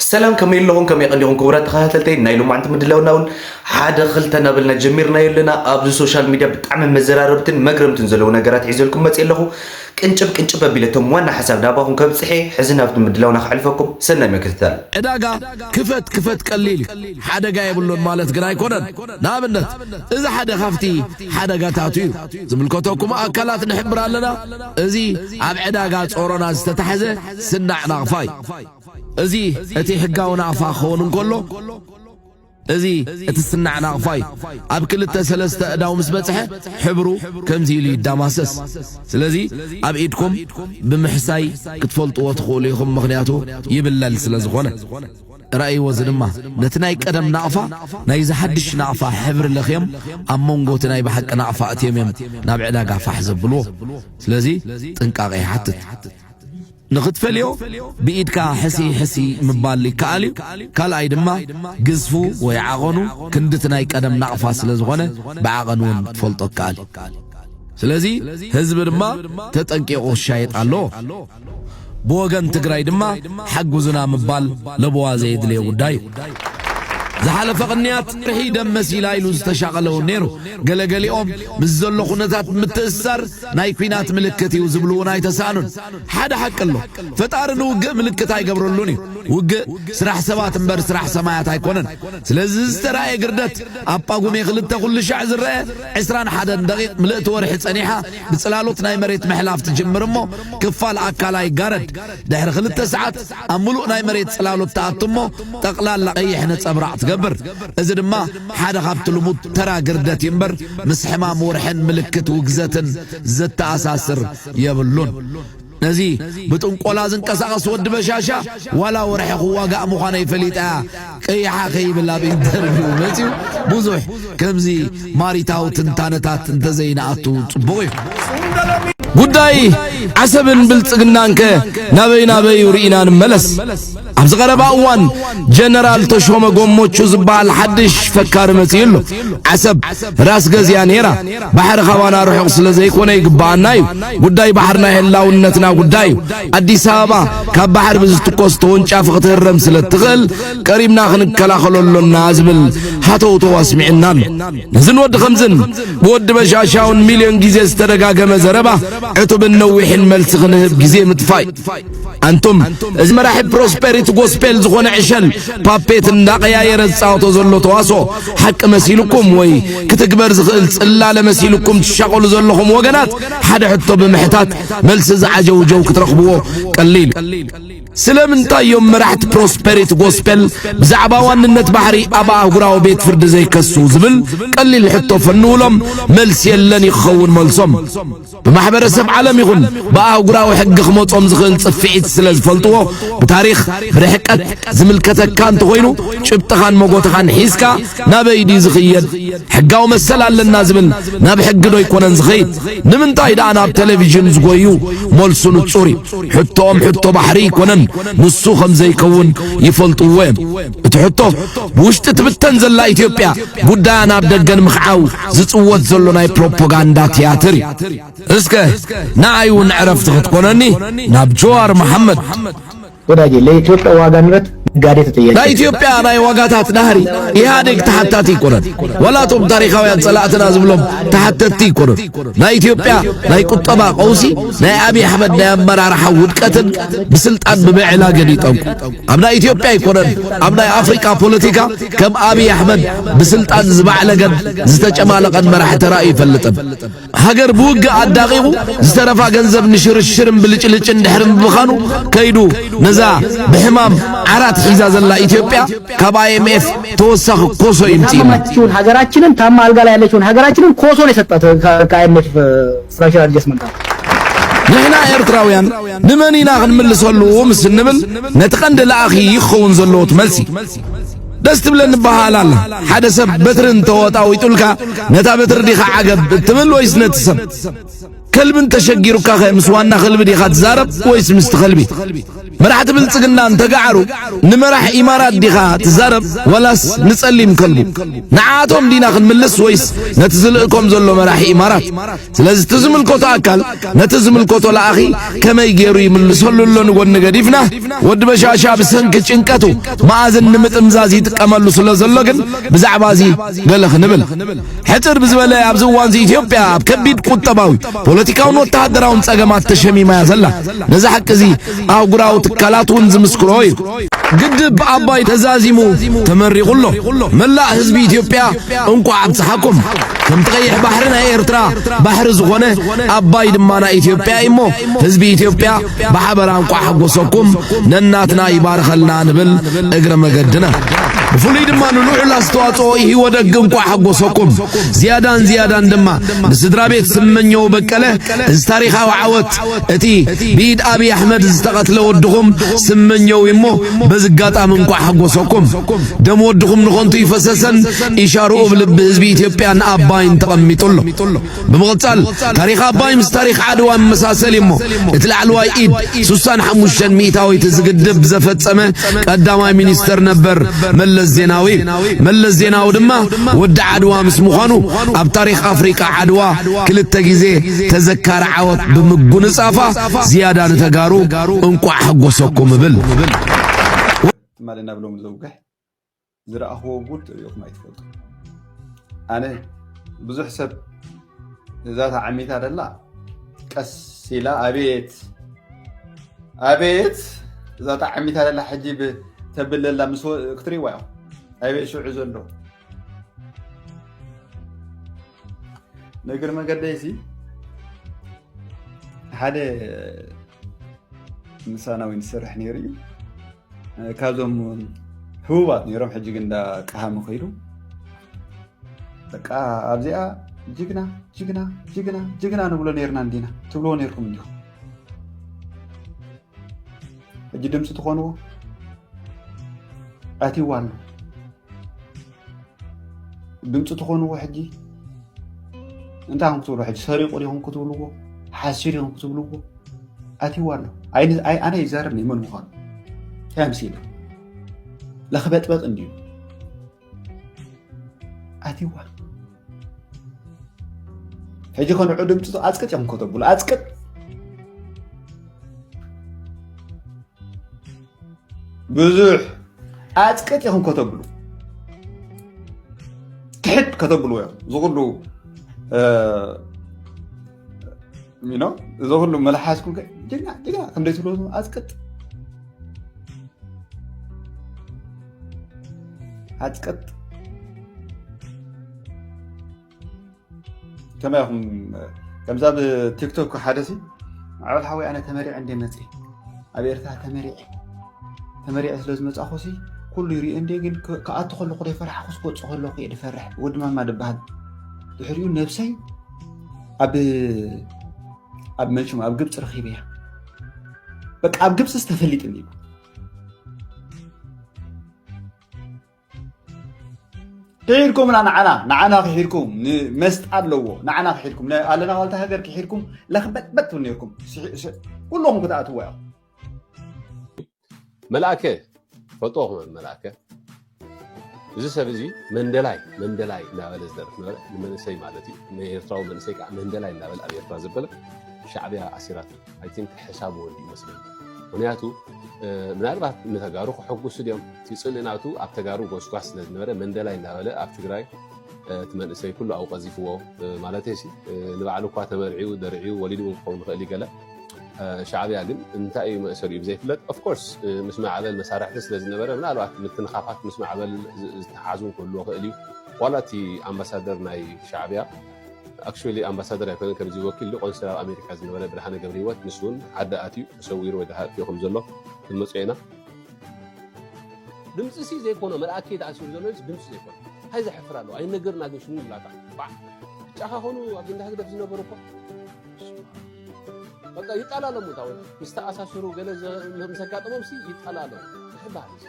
ሰላም፣ ከመይ ኣለኹም? ከመይ ቀኒኹም ክቡራት ተኸታተልተይ? ናይ ሎማዕንቲ ምድላውና እውን ሓደ ክልተ እናበልና ጀሚርናዮ ኣለና። ኣብዚ ሶሻል ሚድያ ብጣዕሚ መዘራረብትን መግረምትን ዘለዉ ነገራት ሒዘልኩም መፅእ ኣለኹ። ቅንጭብ ቅንጭብ ኣቢለ እቶም ዋና ሓሳብ ናባኹም ከብፅሐ ሕዚ ናብቲ ምድላውና ከሕልፈኩም። ሰናይ ምክትታል። ዕዳጋ ክፈት ክፈት ቀሊል እዩ። ሓደጋ የብሉን ማለት ግን ኣይኮነን። ንኣብነት፣ እዚ ሓደ ካብቲ ሓደጋታት እዩ። ዝምልከተኩም ኣካላት ንሕብር ኣለና። እዚ ኣብ ዕዳጋ ጾሮና ዝተታሕዘ ስናዕ ናቕፋ እዩ። እዚ እቲ ሕጋዊ ናቕፋ ክኸውን እንከሎ፣ እዚ እቲ ስናዕ ናቕፋ እዩ። ኣብ ክልተ ሰለስተ ኣእዳው ምስ በጽሐ፣ ሕብሩ ከምዚ ኢሉ ይዳማሰስ። ስለዚ ኣብ ኢድኩም ብምሕሳይ ክትፈልጥዎ ትኽእሉ ኢኹም፣ ምኽንያቱ ይብለል ስለ ዝኾነ። ርኣይዎ፣ እዚ ድማ ነቲ ናይ ቀደም ናቕፋ ናይዚ ሓድሽ ናቕፋ ሕብሪ ለኽዮም ኣብ መንጎ እቲ ናይ ብሓቂ ናቕፋ ኣትዮም እዮም ናብ ዕዳጋ ፋሕ ዘብልዎ። ስለዚ ጥንቃቐ ይሓትት። ንኽትፈልዮ ብኢድካ ሕሲ ሕሲ ምባል ይከኣል እዩ። ካልኣይ ድማ ግዝፉ ወይ ዓቐኑ ክንድቲ ናይ ቀደም ናቕፋ ስለ ዝኾነ ብዓቐኑ እውን ክትፈልጦ ይከኣል እዩ። ስለዚ ህዝቢ ድማ ተጠንቂቑ ክሻየጥ ኣለዎ። ብወገን ትግራይ ድማ ሓጉዝና ምባል ለበዋ ዘየድልዮ ጉዳይ እዩ። ዝሓለፈ ቅንያት ርሒ ደም መሲላ ኢሉ ዝተሻቐለ እውን ነይሩ። ገለገሊኦም ምስ ዘሎ ኩነታት ምትእስሳር ናይ ኲናት ምልክት እዩ ዝብሉ እውን ኣይተሳእኑን። ሓደ ሓቂ ኣሎ፣ ፈጣሪ ንውግእ ምልክት ኣይገብረሉን እዩ። ውግእ ስራሕ ሰባት እምበር ስራሕ ሰማያት ኣይኮነን። ስለዚ ዝተራእየ ግርደት ኣብ ጳጉሜ ክልተ ኩሉ ሻዕ ዝረአ ዕስራን ሓደን ደቂቕ ምልእቲ ወርሒ ጸኒሓ ብጽላሎት ናይ መሬት ምሕላፍ ትጅምር እሞ ክፋል ኣካላ ይጋረድ። ድሕሪ ክልተ ሰዓት ኣብ ምሉእ ናይ መሬት ጽላሎት ትኣቱ እሞ ጠቕላላ ቀይሕ ነጸብራቕ ትገብር። እዚ ድማ ሓደ ካብቲ ልሙድ ተራ ግርደት እዩ እምበር ምስ ሕማም ወርሕን ምልክት ውግዘትን ዘተኣሳስር የብሉን። ነዚ ብጥንቆላ ዝንቀሳቐስ ወዲ በሻሻ ዋላ ወርሒ ክዋጋእ ምዃነይ ፈሊጠያ ቀይሓ ከይብል ኣብ ኢንተርቪው መፂኡ ብዙሕ ከምዚ ማሪታዊ ትንታነታት እንተዘይንኣቱ ፅቡቕ እዩ። ጉዳይ ዓሰብን ብልፅግናንከ ናበይ ናበይ ርኢና ንመለስ? ኣብዚ ቀረባ እዋን ጀነራል ተሾመ ጎሞቹ ዝበሃል ሓድሽ ፈካሪ መፂኡ ኣሎ። ዓሰብ ራስ ገዝ እያ ነይራ። ባሕሪ ካባና ርሑቕ ስለ ዘይኮነ ይግብኣና እዩ። ጉዳይ ባሕርና ህላውነትና ጉዳይ እዩ። ኣዲስ ኣበባ ካብ ባሕሪ ብዝትኮስ ተወንጫፊ ክትህረም ስለ እትኽእል ቀሪብና ክንከላኸሎ ኣሎና ዝብል ሃተውተው ኣስሚዕና ኣሎ። ነዝን ወዲ ከምዝን ብወዲ በሻሻውን ሚልዮን ግዜ ዝተደጋገመ ዘረባ ዕቱብን ነዊሕን መልሲ ክንህብ ግዜ ምጥፋእ እዩ። ኣንቱም እዚ መራሒ ፕሮስፐሪቲ ጎስፔል ዝኾነ ዕሸል ፓፔት እንዳቀያየረ ዝጻወቶ ዘሎ ተዋስኦ ሓቂ መሲልኩም ወይ ክትግበር ዝኽእል ጽላለ መሲልኩም ትሻቐሉ ዘለኹም ወገናት፣ ሓደ ሕቶ ብምሕታት መልሲ ዝዓጀውጀው ክትረኽብዎ ቀሊል። ስለምንታይ እዮም መራሕቲ ፕሮስፐሪቲ ጎስፔል ብዛዕባ ዋንነት ባሕሪ ኣብ ኣህጉራዊ ቤት ፍርዲ ዘይከሱ ዝብል ቀሊል ሕቶ ፈንውሎም፣ መልሲ የለን እዩ ክኸውን መልሶም። ብማሕበረሰብ ዓለም ይኹን ብኣህጉራዊ ሕጊ ክመጾም ዝኽእል ጽፍዒት ስለ ዝፈልጥዎ፣ ብታሪኽ ብርሕቀት ዝምልከተካ እንተኾይኑ፣ ጭብጥኻን መጎትኻን ሒዝካ ናበይ ድዩ ዝኽየድ? ሕጋዊ መሰል ኣለና ዝብል ናብ ሕጊ ዶ ኣይኮነን ዝኸይድ? ንምንታይ ደኣ ናብ ቴሌቪዥን ዝጎዩ? መልሱ ንጹር እዩ። ሕቶኦም ሕቶ ባሕሪ ኣይኮነን፣ ንሱ ከም ዘይከውን ይፈልጥዎ እዮም። እቲ ሕቶ ብውሽጢ ትብተን ዘላ ኢትዮጵያ ጉዳያ ናብ ደገ ንምኽዓው ዝጽወት ዘሎ ናይ ፕሮፓጋንዳ ትያትር እዩ። እስከ ንዓይ እውን ዕረፍቲ ክትኮነኒ ናብ ጀዋር መሓመድ። ወዳጄ፣ ለኢትዮጵያ ዋጋ ንረት ነጋዴ ተጠያቂ። ናይ ኢትዮጵያ ናይ ዋጋታት ናህሪ ኢህኣዴግ ተሓታቲ ኣይኮነን፣ ዋላ እቶም ታሪኻውያን ጸላእትና ዝብሎም ተሓተትቲ ኣይኮኑን። ናይ ኢትዮጵያ ናይ ቁጠባ ቀውሲ ናይ ኣብይ ኣሕመድ ናይ ኣመራርሓ ውድቀትን ብስልጣን ምምዕላግን ይጠንቁ። ኣብ ናይ ኢትዮጵያ ኣይኮነን፣ ኣብ ናይ ኣፍሪቃ ፖለቲካ ከም ኣብይ ኣሕመድ ብስልጣን ዝማዕለገን ዝተጨማለቐን መራሒ ተራእዩ ይፈልጥን። ሃገር ብውግእ ኣዳቒቑ ዝተረፋ ገንዘብ ንሽርሽርን ብልጭልጭን ድሕሪ ምብኻኑ ከይዱ ነዛ ብሕማም ዓራት ሒዛ ዘላ ኢትዮጵያ ካብ ኣይኤምኤፍ ተወሳኺ ኮሶ ይምፅእና። ታማችውን ሀገራችንን ታማ አልጋ ላይ ያለችውን ሀገራችንን ኮሶ ነው የሰጣት ከአይኤምኤፍ ፍራክቸር አድጀስትመንት ጋር። ንሕና ኤርትራውያን ንመን ኢና ክንምልሰሉ ምስ እንብል ነቲ ቀንዲ ለኣኺ ይኸውን ዘለዎ እቲ መልሲ። ደስ ትብለኒ በሃል ኣላ። ሓደ ሰብ በትሪ እንተወጣዊጡልካ ነታ በትሪ ዲኻ ዓገብ እትብል ወይስ ነቲ ሰብ? ከልቢ እንተሸጊሩካ ኸ ምስ ዋና ከልቢ ዲኻ ትዛረብ ወይስ ምስቲ ከልቢ? መራሕቲ ብልጽግና እንተገዓሩ፣ ንመራሕ ኢማራት ዲኻ ትዛረብ ወላስ ንጸሊም ከልቡ? ንዓቶም ዲና ክንምልስ ወይስ ነቲ ዝልእኮም ዘሎ መራሒ ኢማራት? ስለዚ እቲ ዝምልከቶ ኣካል ነቲ ዝምልከቶ ለኣኺ ከመይ ገይሩ ይምልሰሉ ኣሎ ንጎኒ ገዲፍና፣ ወዲ በሻሻ ብሰንኪ ጭንቀቱ መኣዝን ንምጥምዛዝ ይጥቀመሉ ስለ ዘሎ ግን ብዛዕባ እዚ ገለ ክንብል። ሕጽር ብዝበለ ኣብዚ እዋን እዚ ኢትዮጵያ ኣብ ከቢድ ቁጠባዊ፣ ፖለቲካውን ወተሃደራውን ጸገማት ተሸሚማ እያ ዘላ። ነዚ ሓቂ እዚ ኣህጉራዊ ትካላት እውን ዝምስክሮ እዩ። ግድብ ኣባይ ተዛዚሙ ተመሪቑ ኣሎ። መላእ ህዝቢ ኢትዮጵያ እንቋዕ ኣብጽሓኩም። ከምቲ ቀይሕ ባሕሪ ናይ ኤርትራ ባሕሪ ዝኾነ ኣባይ ድማ ናይ ኢትዮጵያ እዩ እሞ ህዝቢ ኢትዮጵያ ብሓበራ እንቋዕ ሓጎሰኩም፣ ነናትና ይባርኸልና ንብል እግረ መገድና። ብፍሉይ ድማ ንልዑል ኣስተዋጽኦ ኢህወደግ እንቋዕ ሓጎሰኩም። ዝያዳን ዝያዳን ድማ ንስድራ ቤት ስመኘው በቀለ እዚ ታሪኻዊ ዓወት፣ እቲ ብኢድ ኣብይ ኣሕመድ ዝተቐትለ ወድኹም ስመኘው እሞ በዚ ኣጋጣሚ እንቋዕ ሓጎሰኩም። ደም ወድኹም ንኸንቱ ይፈሰሰን ኢሻርኡ ኣብ ልቢ ህዝቢ ኢትዮጵያን ኣባይን ተቐሚጡ ኣሎ። ብምቕጻል ታሪኽ ኣባይ ምስ ታሪኽ ዓድዋ ይመሳሰል እዩ እሞ እቲ ላዕለዋይ ኢድ ስሳን ሓሙሽተን ሚእታዊት እዚ ግድብ ዘፈጸመ ቀዳማይ ሚኒስተር ነበር መለስ ዜናዊ እዩ። መለስ ዜናዊ ድማ ወዲ ዓድዋ ምስ ምዃኑ ኣብ ታሪኽ ኣፍሪቃ ዓድዋ ክልተ ግዜ ተዘካሪ ዓወት ብምጉንጻፋ ዝያዳ ንተጋሩ እንቋዕ ሓጎሰኩም እብል። ትማሊ እናብሎም ዘውግሕ ዝረኣኽዎ ጉድ ርኢኹም ኣይትፈልጡ። ኣነ ብዙሕ ሰብ እዛ ተዓሚታ ደላ ቀስ ኢላ ኣቤት ኣቤት እዛ ተዓሚታ ደላ ሕጂ ብ-፣ ተብል ደላ ምስ ወ-፣ ክትርእይዋ ኢኹም። ኣቤት ሽዑ ዘሎ። ንእግሪ መገደይሲ ሓደ ምሳናዊ ዝሰርሕ ነይሩ እዩ። ካብዞም ህቡባት ነይሮም፣ ሕጂ ግን እንዳ ቀሃመ ከይዱ። በቃ ኣብዚኣ ጅግና፣ ጅግና፣ ጅግና፣ ጅግና ንብሎ ነይርና እንዲና፣ ትብልዎ ነይርኩም እንዲኹም። ሕጂ ድምፂ ትኾንዎ ኣትይዋ ኣሎ። ድምፂ ትኾንዎ ሕጂ እንታይ ኢኹም ክትብሉ? ሕጂ ሰሪቑ ዲኹም ክትብልዎ? ሓስዩ ዲኹም ክትብልዎ? ኣትይዋ ኣሎ። ኣይ-፣ ኣይ-፣ ኣነ ይዛረብ ነይ መን ምዃኑ? እንታይ ኣምሲለ? ለኽበጥበጥ እንድዩ። ኣትይዋ። ሕጂ ከንዑ ድምፂ ኣፅቅጥ ኢኹም ከተብሉ። ኣፅቅጥ። ብዙሕ ኣፅቅጥ ኢኹም ከተብሉ። ትሕት ከተብሉ እዮም። እዚ ኩሉ፣ እ፣ you know፣ እዚ ኩሉ መልሓስኩም ከ-፣ ጅግና፣ ጅግና፣ ከምደይ ትብሉ ኣፅቅጥ። ኣፅቅጥ። ከመይ ኢኹም፣ ከምዛ ኣብ ቲክቶክ ሓደ ሲ፣ "ማዕበል ሓወይ፣ ኣነ ተመሪዐ እንደ መፅእ፣ ኣብ ኤርትራ ተመሪዐ፣ ተመሪዐ ስለ ዝመፃኹ ሲ፣ ኩሉ ይሪኦ እንደ፣ ግን ክ-፣ ክኣቱ ከለኹ ደይፈራሕኩስ ክወፅእ ከለኹ እየ ድፈርሕ፣ ወዲ ማማ ድበሃል። ድሕሪኡ ነብሰይ ኣብ፣ ኣብ መንሽም፣ ኣብ ግብፂ ረኺበያ። በቃ ኣብ ግብፂ ዝተፈሊጥኒ እዩ." ክሒድኩምና ንዓና፣ ንዓና ክሒድኩም፣ ንመስጣ ኣለዎ፣ ንዓና ክሒድኩም። ነ-፣ ኣለና ዋልታ ሃገር ክሒድኩም፣ ለኽበጥበጥ ትብሉ ነይርኩም። ስሒ-፣ ስ-፣ ኩለኹም ክትኣትዎ ኢኹም። መልኣከ፣ ፈልጥዎ ኹም መልኣከ። እዚ ሰብ እዚ መንደላይ፣ መንደላይ እናበለ ዝደርፍ ነበረ። ንመንእሰይ ማለት እዩ። ንኤርትራዊ መንእሰይ ከዓ መንደላይ እናበለ ኣብ ኤርትራ ዘበለ ሻዕብያ ኣሲራቶ። I think ሕሳብ ወዲ ይመስለኒ። ምኽንያቱ፣ እ፣ ምናልባት ንተጋሩ ክሕጉሱ ድዮም? እቲ ጽልኢ ናቱ ኣብ ተጋሩ ጎስጓስ ስለ ዝነበረ መንደላይ እናበለ ኣብ ትግራይ፣ እ፣ እቲ መንእሰይ ኩሉ ኣብኡ ቀዚፍዎ፣ እ፣ ማለተይ ሲ፣ እ፣ ንባዕሉ እኳ ተመርዕዩ፣ ደርዕዩ፣ ወሊዱ እውን ክኸውን ይኽእል እዩ ገለ። እ፣ ሻዕብያ ግን እንታይ እዩ መእሰሪኡ ብዘይፍለጥ፣ of course፣ እ፣ ምስ ማዕበል መሳርሕቲ ስለ ዝነበረ፣ ምናልባት ምትንኻፋት ምስ ማዕበል ዝ-፣ ዝተሓሓዙ እውን ክህልዎ ይኽእል እዩ። ዋላ እቲ ኣምባሳደር ናይ ሻዕብያ፣ actually ኣምባሳደር ኣይኮነን፣ ከምዚ ወኪል ቆንስል ኣብ ኣሜሪካ ዝነበረ ብርሃነ ገብረህይወት፣ ንሱ እውን ዓዲ ኣትዩ ተሰዊሩ ወይ ደሃ ኣትዩ ከም ዘሎ ክንመፅኦ ኢና። ድምፂ ሲ ዘይኮኖ፣ መልኣከይ ተኣሲሩ ዘሎ ድምፂ ዘይኮኖ። እንታይ ዘሕፍር ኣለዎ? ኣይነገርና ግን ሽሙ ይብላታ። ባዕ! ብጫኻ ኾኑ ኣብ እንዳ ህግደፍ ዝነበሩ እኮ። በቃ ይጠላለሙ፣ እታ ወይ ምስ ተኣሳሰሩ ገለ ዘ-፣ ምስ ኣጋጠሞም ሲ ይጠላለሙ። እንታይ ይበሃል እዚ?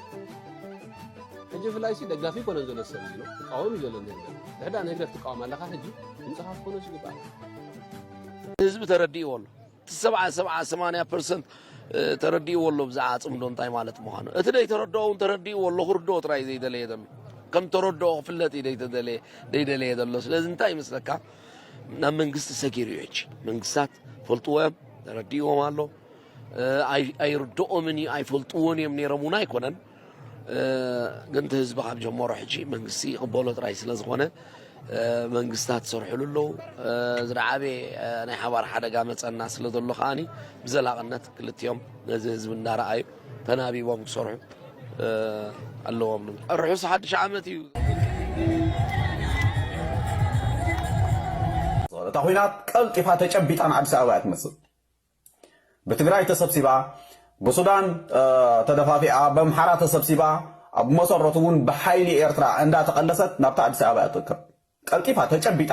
ሕጂ ብፍላይ ሲ ደጋፊ ይኮነን ዘሎ ሰብ እዚ ነው። ትቃወም እዩ ዘሎ እንደ ህግደፍ። ድሕዳ ንህግደፍ ትቃወም ኣለኻ ሕጂ ድምፅኻ ክትኮኖ ይግባእ። ህዝቢ ተረዲእዎ ኣሎ። እቲ ሰብዓ፣ ሰብዓ፣ ሰማንያ ፐርሰንት ተረዲእዎ ኣሎ ብዛዕባ ጽምዶ እንታይ ማለት ምዃኑ። እቲ ደይተረድኦ እውን ተረዲእዎ ኣሎ፣ ክርድኦ ጥራይ ዘይደለየ ዘሎ። ከም ተረድኦ ክፍለጥ እዩ ደይተደለየ፣ ደይደለየ ዘሎ። ስለዚ እንታይ ይመስለካ? ናብ መንግስቲ ሰጊሩ እዩ ሕጂ። መንግስታት ፈልጥዎ እዮም፣ ተረዲእዎም ኣሎ። ኣይ-፣ ኣይርድኦምን እዩ፣ ኣይፈልጥዎን እዮም ነይሮም እውን ኣይኮነን። ግን እቲ ህዝቢ ካብ ጀመሮ ሕጂ መንግስቲ ይቕበሎ ጥራይ ስለ ዝኾነ፣ መንግስታት ይሰርሕሉ ኣለዉ። ዝረዓበ ናይ ሓባር ሓደጋ መጸና ስለ ዘሎ ከኣኒ ብዘላቕነት ክልቲኦም ነዚ ህዝቢ እንዳረኣዩ ተናቢቦም ክሰርሑ ኣለዎም። ርሑስ ሓድሽ ዓመት እዩ። እታ ኹናት ቀልጢፋ ተጨቢጣ ንኣዲስ ኣበባ እያ ትመጽእ። ብትግራይ ተሰብሲባ፣ ብሱዳን፣ እ፣ ተደፋፊኣ፣ በምሓራ ተሰብሲባ፣ ኣብ መሰረቱ እውን ብሓይሊ ኤርትራ እንዳተቐለሰት ናብታ ኣዲስ ኣበባ እያ ትእከብ። ቀልጢፋ ተጨቢጣ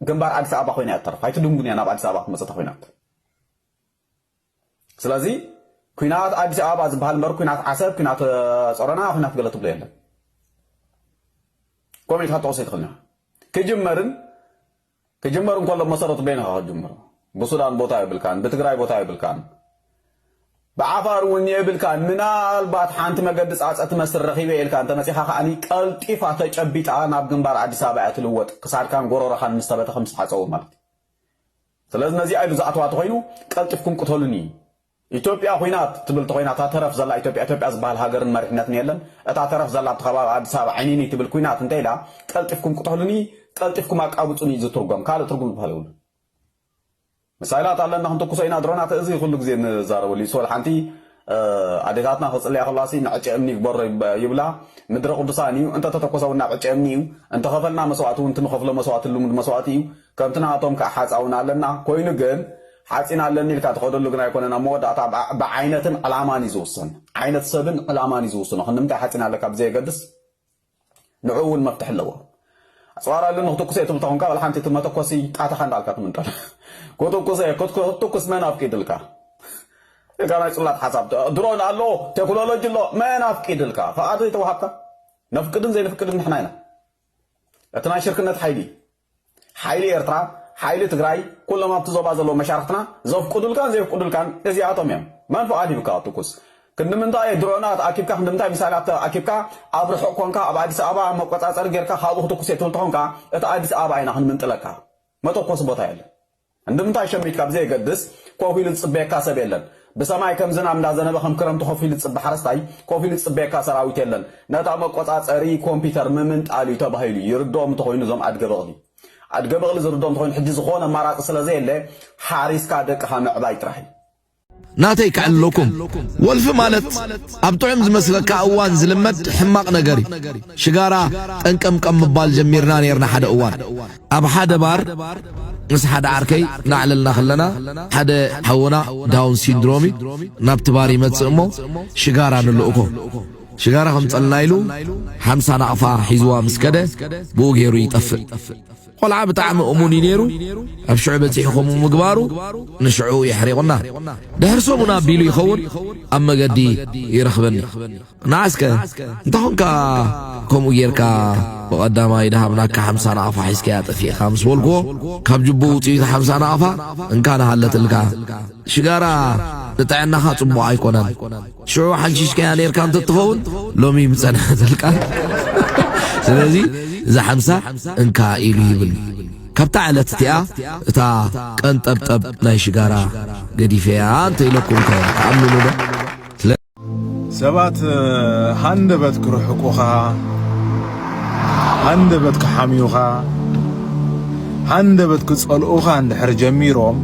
ግንባር ኣዲስ ኣበባ ኮይና እያ ትተርፍ። ኣይትድንጉን እያ ናብ ኣዲስ ኣበባ ክትመጽእ እታ ኹናት። ስለዚ ኲናት ኣዲስ ኣበባ ዝበሃል እምበር ኲናት ዓሰብ፣ ኲናት፣ እ፣ ጾሮና፣ ኲናት ገለ ትብሎ የለን። ከምኡ ኢልካ ክትጠቕሶ ኣይትኽእልን ኢኻ። ክጅመርን ክጅመር እንከሎ መሰረቱ በይንኻ ክትጅምሮ። ብሱዳን ቦታ የብልካን፣ ብትግራይ ቦታ የብልካን። ብዓፋር እውን የብልካን። ምናልባት ሓንቲ መገዲ ጻጸ ትመስል ረኺበ ኢልካ እንተመጺኻ ከኣኒ ቀልጢፋ ተጨቢጣ ናብ ግንባር ኣዲስ ኣበባ እያ ትልወጥ። ክሳድካን ጎረሮኻን ምስ ተበተ ከም ዝሓጸቡ ማለት እዩ። ስለዚ ነዚኣ ኢሉ ዝኣተዋ ተኾይኑ ቀልጢፍኩም ቅተሉኒ። ኢትዮጵያ ኹናት ትብል ተኾይና እታ ተረፍ ዘላ ኢትዮጵያ፣ ኢትዮጵያ ዝበሃል ሃገርን መሪሕነትን የለን። እታ ተረፍ ዘላ ኣብቲ ከባቢ ኣዲስ ኣበባ ዓይኒኒ ትብል ኲናት እንተ ኢላ ቀልጢፍኩም ቅተሉኒ፣ ቀልጢፍኩም ኣቃብጹኒ እዩ ዝትርጎም። ካልእ ትርጉም ዝበሃል የብሉን። ምሳይላት ኣለና ክንትኩሶ ኢና ድሮናት፣ እዚ ኩሉ ግዜ ንዛረበሉ እዩ። ስወል ሓንቲ፣ እ፣ ኣዴታትና ክጽልያ ከለዋሲ ንዕጨ እምኒ ይግበሮ ይብ-፣ ይብላ። ምድረ ቅዱሳን እዩ። እንተተተኮሰ እውን ናብ ዕጨ እምኒ እዩ። እንተኸፈልና መስዋእቲ እውን እቲ ንኸፍሎ መስዋእቲ ልሙድ መስዋእቲ እዩ። ከምቲ ንኣቶም ከዓ ሓፃውን ኣለና። ኮይኑ ግን ሓፂን ኣለኒ ኢልካ ትኸደሉ ግን ኣይኮነን። ኣብ መወዳእታ ብዓ-፣ ብዓይነትን ዕላማን እዩ ዝውሰን። ዓይነት ሰብን ዕላማን እዩ ዝውስኖ። ክንምንታይ ሓፂን ኣለካ ብዘየገድስ ንዕኡ እውን መፍትሒ ኣለዎ። ኣፅዋር ኣለኒ ክትኩስ እየ ትብል ተኾንካ፣ ዋላ ሓንቲ እቲ መተኮሲ ጣታኻ እንዳልካ ትምንጠል። ክትኩስ እየ፣ ክትኩ-፣ ክትኩስ መን ኣፍቂድልካ? ኢልካ ናይ ፅላት ሓሳብ። ድሮን ኣሎ፣ ቴክኖሎጂ ኣሎ፣ መን ኣፍቂድልካ? ፍቓድ ዘይተዋሃብካ? ነፍቅድን ዘይንፍቅድን ንሕና ኢና። እቲ ናይ ሽርክነት ሓይሊ፣ ሓይሊ ኤርትራ፣ ሓይሊ ትግራይ፣ ኩሎም ኣብቲ ዞባ ዘለዉ መሻርኽትና ዘፍቅዱልካን ዘየፍቅዱልካን እዚኣቶም እዮም። መን ፍቓድ ሂብካ ክትኩስ? ክንዲ ምንታይ ድሮናት ኣኪብካ፣ ክንዲ ምንታይ ሚሳይላት ኣኪብካ፣ ኣብ ርሑቕ ኮንካ ኣብ ኣዲስ ኣበባ መቆጻጸሪ ጌርካ ካብኡ ክትኩስ እየ ትብል ተኾንካ፣ እቲ ኣዲስ ኣበባ ኢና ክንምንጥለካ። መተኮሲ ቦታ የለን። እንድምንታይ ሸሚትካ ብዘየገድስ ኮፍ ኢሉ ዝጽበየካ ሰብ የለን። ብሰማይ ከም ዝናብ እንዳዘነበ ከም ክረምቲ ኮፍ ኢሉ ዝጽበ ሓረስታይ ኮፍ ኢሉ ዝጽበየካ ሰራዊት የለን። ነታ መቆጻጸሪ ኮምፒውተር ምምንጣል እዩ ተባሂሉ ይርድኦም እንተኾይኑ እዞም ኣድገ በቕሊ። ኣድገ በቕሊ ዝርድኦም እንተኾይኑ ሕጂ ዝኾነ ኣማራጺ ስለ ዘየለ ሓሪስካ ደቅኻ ምዕባይ ጥራሕ እዩ። ናተይ ክዕልለኩም። ወልፊ ማለት ኣብ ጥዑም ዝመስለካ እዋን ዝልመድ ሕማቕ ነገር እዩ። ሽጋራ ጠንቀምቀም ምባል ጀሚርና ነይርና ሓደ እዋን። ኣብ ሓደ ባር ምስ ሓደ ዓርከይ ናዕለልና ከለና፣ ሓደ ሓውና ዳውን ሲንድሮም እዩ፣ ናብቲ ባር ይመጽእ እሞ ሽጋራ ንልእኮ። ሽጋራ ከምጸልና ኢሉ ሓምሳ ናቕፋ ሒዝዋ ምስ ከደ፣ ብኡ ገይሩ ይጠፍእ። ቆልዓ ብጣዕሚ እሙን እዩ ነይሩ። ኣብ ሽዑ በጺሑ ከምኡ ምግባሩ ንሽዑ የሕሪቑና። ድሕሪ ሰሙን ኣቢሉ ይኸውን ኣብ መገዲ ይረኽበኒ። ንዓስከ እንታይ ኾንካ ከምኡ ጌርካ ብቐዳማይ ድሃብናካ ሓምሳ ናቕፋ ሒዝካያ ጠፊእኻ ምስ በልክዎ፣ ካብ ጅቡ ውፅኢቱ ሓምሳ ናቕፋ እንካ ንሃለትልካ። ሽጋራ ንጥዕናኻ ጽቡቕ ኣይኮነን። ሽዑ ሓንሺሽካያ ኔርካ እንተትኸውን ሎሚ ምጸንሐትልካ። ስለዚ እዛ ሓምሳ እንካ ኢሉ ይብል። ካብታ ዕለት እቲኣ እታ ቀንጠብጠብ ናይ ሽጋራ ገዲፈያ እንተ ኢለኩም ከ ትኣምኑኒ ዶ? ስለ ሰባት ሃንደበት ክርሕቁኻ፣ ሃንደበት ክሓምዩኻ፣ ሃንደበት ክጸልኡኻ እንድሕር ጀሚሮም፣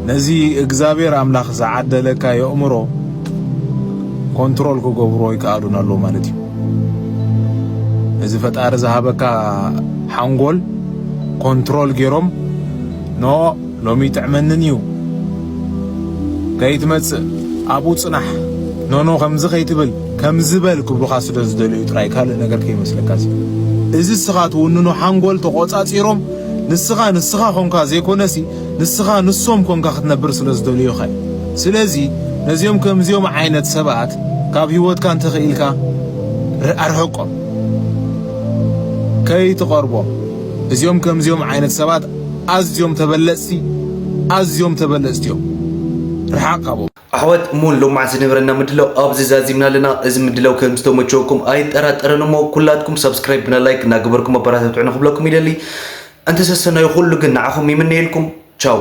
ነዚ እግዚኣብሔር ኣምላኽ ዝዓደለካ የእምሮ ኮንትሮል ክገብሮ ይከኣሉን ኣለዉ ማለት እዩ። ነዚ ፈጣሪ ዝሃበካ ሓንጎል ኮንትሮል ገይሮም፣ ኖ፣ ሎሚ ይጥዕመንን እዩ፣ ከይትመጽእ፣ ኣብኡ ጽናሕ፣ ኖኖ፣ ከምዚ ከይትብል፣ ከምዚ በል ክብሉኻ ስለ ዝደልዩ ጥራይ፣ ካልእ ነገር ከይመስለካ። እዚ፣ እዚ ንስኻ ትውንኖ ሓንጎል ተቖጻጺሮም፣ ንስኻ፣ ንስኻ ኮንካ ዘይኮነሲ፣ ንስኻ ንሶም ኮንካ ክትነብር ስለ ዝደልዩኻ እዩ። ስለዚ፣ ነዚኦም ከምዚኦም ዓይነት ሰባት ካብ ህይወትካ እንተኽኢልካ ር-፣ ኣርሕቆም። ከይትቐርቦም። እዚኦም ከምዚኦም ዓይነት ሰባት ኣዝዮም ተበለጽቲ፣ ኣዝዮም ተበለጽቲ እዮም። ብሓቅ ኣብኡ ኣሕዋት እሞ ሎማዕ ዝነበረና ምድላው ኣብዚ ዛዚምና ኣለና። እዚ ምድላው ከም ዝተመቸወኩም ኣይጠራጠርን እሞ ኩላትኩም ሳብስክራይብ ብና ላይክ እናገበርኩም ኣበረታትዑ ንክብለኩም ይደሊ። እንተሰሰናዩ ኩሉ ግን ንዓኹም ይምነየልኩም። ቻው።